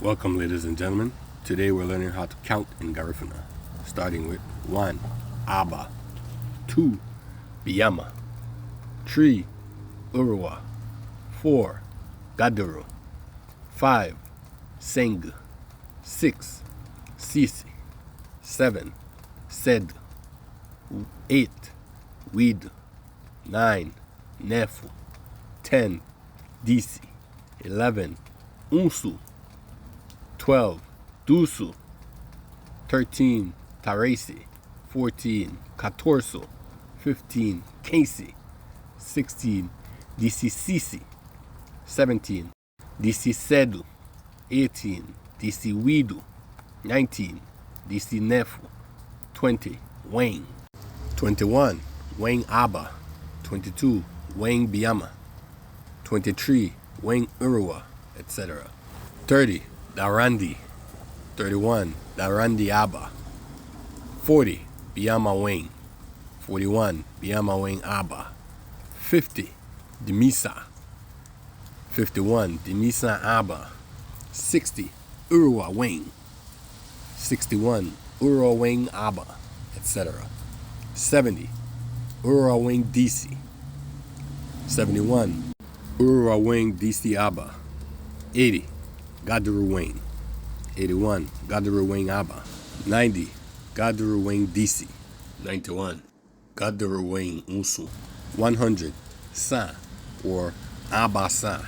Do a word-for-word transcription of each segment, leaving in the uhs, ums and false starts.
Welcome, ladies and gentlemen. Today we're learning how to count in Garifuna, starting with one, aba, two, biama, three, urua, four, gádürü, five, seng, six, sisi, seven, sedü, eight, widü, nine, nefu, ten, disi, eleven, unsu, twelve, dusu, thirteen, tareisi, fourteen, katorsu, fifteen, keinsi, sixteen, disisisi, seventeen, disisedü, eighteen, disiwidü, nineteen, disinefu, twenty, wein, twenty-one, wein aba, twenty-two, wein biama, twenty-three, wein urua, et cetera. Thirty, darandi, thirty-one, darandi aba, forty, biama wein, forty-one, biama wein aba, fifty, dimisa, fifty-one, dimisa aba, sixty, urua wein, sixty-one, urua wein aba, et cetera. Seventy, urua wein disi, seventy-one, urua wein disi aba, eighty, gádürü wein, eighty-one, gádürü wein aba, ninety, gádürü wein disi, ninety-one, gádürü wein unsu, one hundred, san, or aban san.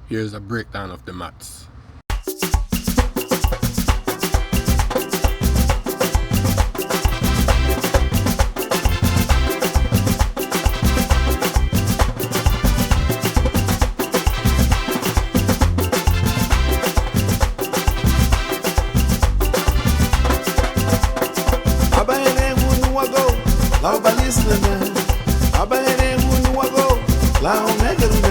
Here's a breakdown of the maths. Abaherehun nuagó lau balislana, abaherehun nuagó lau megerun